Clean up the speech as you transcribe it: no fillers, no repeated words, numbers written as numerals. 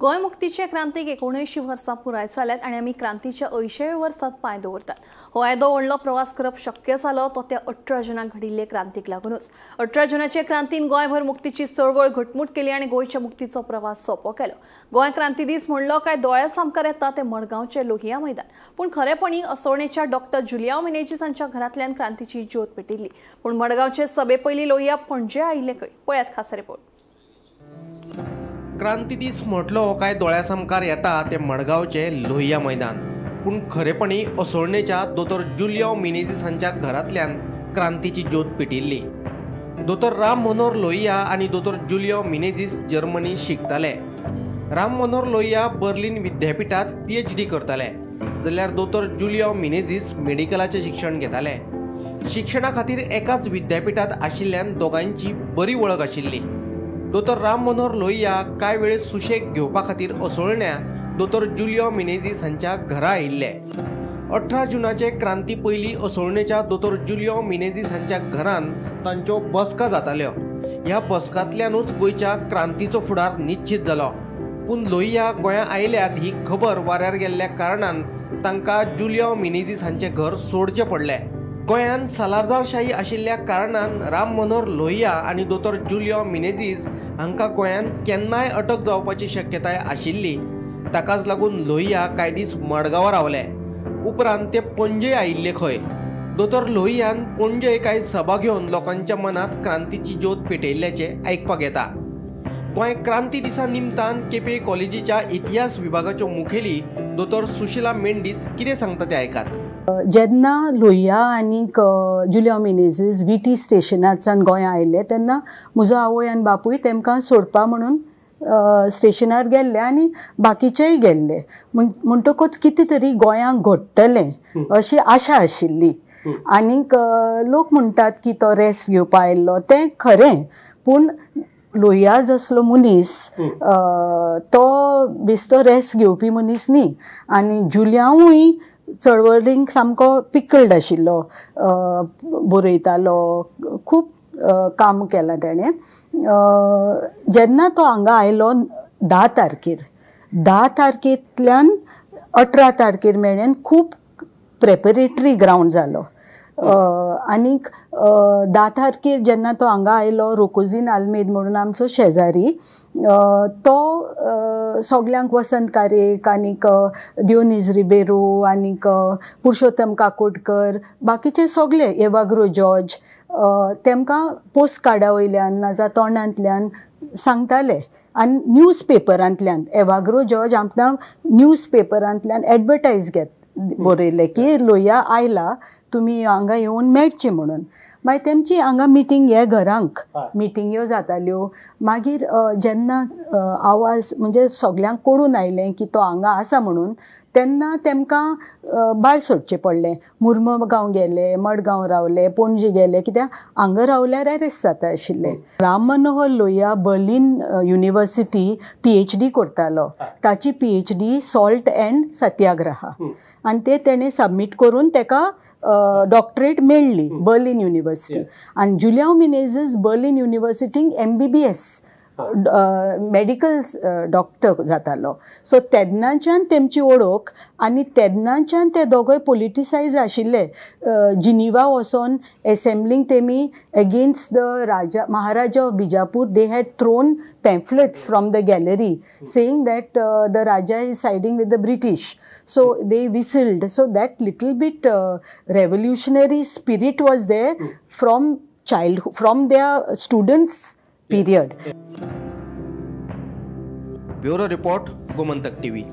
गोंय मुक्तीचे क्रांतीक 79 वर्सां पुराय जाल्यात आनी आमी क्रांतीच्या 80व्या वर्सात पांय दवरतात। हो येदो व्हडलो प्रवास करप शक्य जालो तो त्या 18 जुनाक घडिल्ले क्रांतीक लागूनच। 18 जुनाचे क्रांतीन गोंयभर मुक्तीची चळवळ घटमूट केली आनी गोंयच्या मुक्तीचो प्रवास सोंपो केलो। गोंय क्रांती दीस म्हणलो काय दोळ्या सामकार येता ते मडगांवचे लोहिया मैदान, पूण खरेपणी असोळणेच्या डॉक्टर जुलियांव मिनेझीस हांच्या घरांतल्यान क्रांतीची ज्योत पेटिल्ली। पूण मडगांवचे सभे पयलीं लोहिया पणजे आयिल्ले खंय, पळयात खासा रिपोर्ट। क्रांती दीस म्हटलो काय दोळ्या सामकार येता ते मडगांवचे लोहिया मैदान, पूण खरेपणी असोळणेच्या दोतोर जुलियांव मिनेझीस हांच्या घरांतल्यान क्रांतीची ज्योत पेटिल्ली। दोतोर राम मनोहर लोहिया आनी दोतोर जुलियांव मिनेझीस जर्मनी शिकताले। राम मनोहर लोहिया बर्लिन विद्यापीठात PhD करताले, जाल्यार दोतोर जुलियांव मिनेझीस मेडिकलाचें शिक्षण घेताले। शिक्षणा खातीर एकाच विद्यापीठात आशिल्ल्यान दोगांयची बरी वळख आशिल्ली। दोतोर राम मनोहर लोहिया कांय वेळ सुशेग घेवपा खातीर असोळण्या दोतोर जुलियांव मिनेझीस हांच्या घरा आयिल्ले। 18 जुनाचे क्रांती पयलीं असोळणेच्या दोतोर जुलियांव मिनेझीस हांच्या घरान तांच्यो बसका जाताल्यो। ह्या बसकांतल्यानूच गोंयच्या क्रांतीचो फुडार निश्चित जालो। पूण लोहिया गोंया आयल्यात ही खबर वाऱ्यार गेल्ल्या कारणान तांकां जुलियांव मिनेझीस हांचें घर सोडचें पडलें। गोंयांत सालाझारशाही आशिल्ल्या कारणान राम मनोहर लोहिया आनी दोतोर जुलियांव मिनेझीस हांकां गोंयांत केन्नाय अटक जावपाची शक्यताय आशिल्ली। ताकाच लागून लोहिया कांय दीस मडगांवां रावले। उपरांत ते पणजे आयिल्ले खंय। दोतोर लोहियान पणजे कांय सभा घेवन लोकांच्या मनांत क्रांतीची ज्योत पेटयल्ल्याचें आयकपाक येता। गोंय क्रांती दिसा निमतान केपें कॉलेजीच्या इतिहास विभागाच्यो मुखेली दोतोर सुशीला मेंडीस कितें सांगता तें आयकात। जेन्ना लोहिया आनीक जुलियांव मिनेझीस VT स्टेशनारच्यान गोंया आयले तेन्ना म्हजो आवय आनी बापूय तेमकां सोडपा म्हणून स्टेशनार गेल्ले आनी बाकीचेय गेल्ले। म्हणटकूच कितें तरी गोंयांक घडटलें अशी आशा आशिल्ली। आनीक लोक म्हणटात की तो रेस्ट घेवपा आयिल्लो, तें खरें, पूण लोहिया जसलो मनीस तो बेस्तो रेस्ट घेवपी मनीस न्ही आनी जुलियांवूय चळवळींक सामको पिकल्ड आशिल्लो, बरयतालो, खूब काम केलां तेणें। जेन्ना तो हांगा आयलो 10 तारखेर, 10 तारखेंतल्यान 18 तारखेर मेरेन खूब प्रेपरेटरी ग्रावंड जालो। आनीक 10 तारखेर जेन्ना तो हांगा आयलो, रोकोजीन आल्मेद म्हणून आमचो शेजारी, तो सगल्यांक वसंत कारेक आनीक दियोनीज रिबेरो आनीक पुरुषोत्तम काकोडकर बाकीचे सगळे एवाग्रो जॉर्ज तेमकां पोस्ट कार्डा वयल्यान नाजाल्यार तोंडांतल्यान सांगताले आनी न्यूज पेपरांतल्यान एवाग्रो जॉर्ज आमकां न्यूज पेपरांतल्यान एडवर्टायज घेत बरयलें की लोहिया आयला, तुमी हांगा येवन मेळचे म्हणून। मागीर तेमची हांगा मिटींग हे घरांक मिटिंग्यो जाताल्यो। मागीर जेन्ना आवाज म्हणजे सगल्यांक कळून आयलें की तो हांगा आसा म्हणून, तेन्ना तेमकां भायर सोडचें पडलें। मुर्मगांव गेले, मडगांव रावले, पणजे गेले, कित्याक हांगा रावल्यार अरेस्ट जाता आशिल्ले। Ram Manohar Lohia Berlin university PhD करतालो, ताची PhD salt and सत्याग्रह आनी ते तेणें सबमीट करून तेका डॉक्टरेट मेळ्ळी बर्लिन युनिवर्सिटी। आनी जुलियांव मिनेझीस बर्लिन युनिवर्सिटींक MBBS medical doctor जातालो। सो तेन्नाच्यान तेमची ओळख आनी तेन्नाच्यान ते दोगोय पोलिटिसायज आशिल्ले। जिनिवा वचोन एसेंब्लींक तेमी against the Raja Maharaja of Bijapur they had thrown pamphlets from the gallery saying that the Raja is siding with the British. So they whistled. So that little bit revolutionary spirit was there from childhood, from their students period. Bureau report, Gomantak TV.